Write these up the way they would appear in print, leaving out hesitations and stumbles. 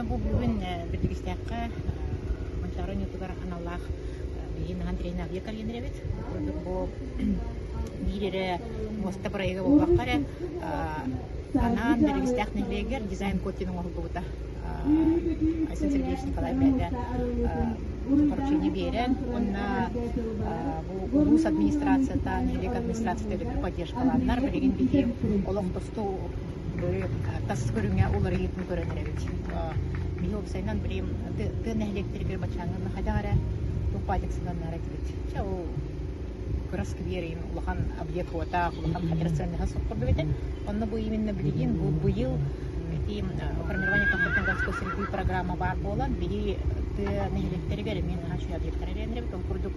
Оттон бу бүгүн Бэрдьигэстээххэ Манчаары оонньуутугар аналлаах биһиги наһаа интэриэһинэй объект арыйан эрэбит. Курдук бу биир эрэ муоста бырайыага буолбакка эрэ анаан Бэрдьигэстээх нэһилиэгэр дизайн-код диэн оҥоһуллубута. Айсен Сергеевич Николаев бэйэтэ поручение биэрэн уонна бу улуус администрацията, нэһилиэк администрацията үлэбит поддержкалааннар билигин биһиги олох тосту тас көрүҥэ уларыйыытын көрөн эрэбит. Биһи уопсайынан билим тыа нэһилиэктэригэр баччааҥҥы хайдах эрэ туох баайдык сыһыаннаһар этибит. Чэ ол кыра сквер иһин улахан объект уотаах, улахан операционнай суох курдук этэ. Онно бу именно билигин бу быйыл ити формирование комфортной городской среды программа баар буолан биһи тыа нэһилиэктэригэр эмиэ наһаа үчүгэй объектар эрэйэн Ол курдук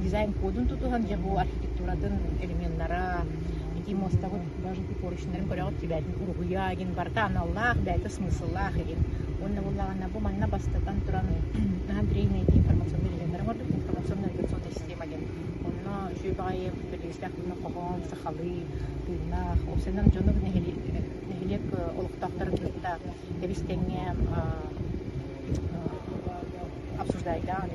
дизайн кодун тутуһан дьэ бу архитектуратын элеменнара ити муостабыт даже ити поручнарын көрөҕүт тибээтин уруһуйа игин барыта аналлаах бэйэтэ смысллаах игин уонна буоллаҕына бу манна бастатан туран наһаа древний информационный элеменнары оҥордубут информационно-навигационная система диэн онно үчүгэй баҕайы бэлиэстээх тыына хоһоон сахалыы тыыннаах уопсайынан дьону нэһилиэк олохтоохторун кытта тэбис тэҥҥэ обсуждайдаан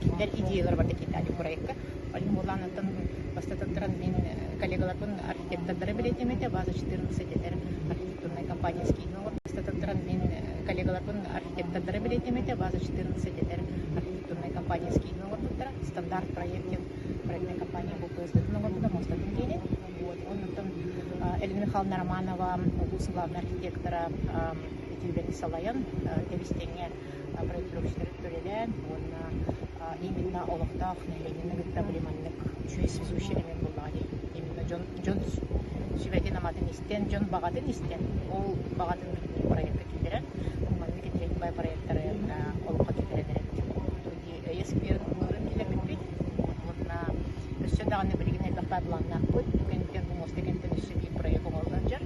кинилэр идеялар барда киирдэ проекка Олег Булановтан бастатан туран мин коллегаларбын архитектордары билэтим этэ база 14 этэр архитектурная компания скинула бастатан туран мин коллегаларбын архитектордары билэтим этэ база 14 этэр архитектурная компания скинула оҥорбуттара стандарт проект диэн проектная компания БПСД-тын оҥорбута муостатын диэни вот оннуттан Элина Михайловна Романова улуус главный архитектора ити үлэни салайан тэбис-тэҥҥэ проектировщиктары үлэлээн уонна именно олохтоох нэһилиэнньэни кытта били маннык үчүгэй связующий элемент буоллаҕа дии. Именно дьон дьон сүбэтин-аматын истэн, дьон баҕатын истэн, ол баҕатын бүтүннүү проекка киллэрэн, маннык интеллектуальнай проектары олоххо киллэрэн эрэбит. Эйэ скверин былырыын киллэрбиппит. Уонна өссө даҕаны билигин элбэх былааннаахпыт. Бу кэнниттэн бу муоста кэнниттэн өссө биир проект оҥоруллар дьар.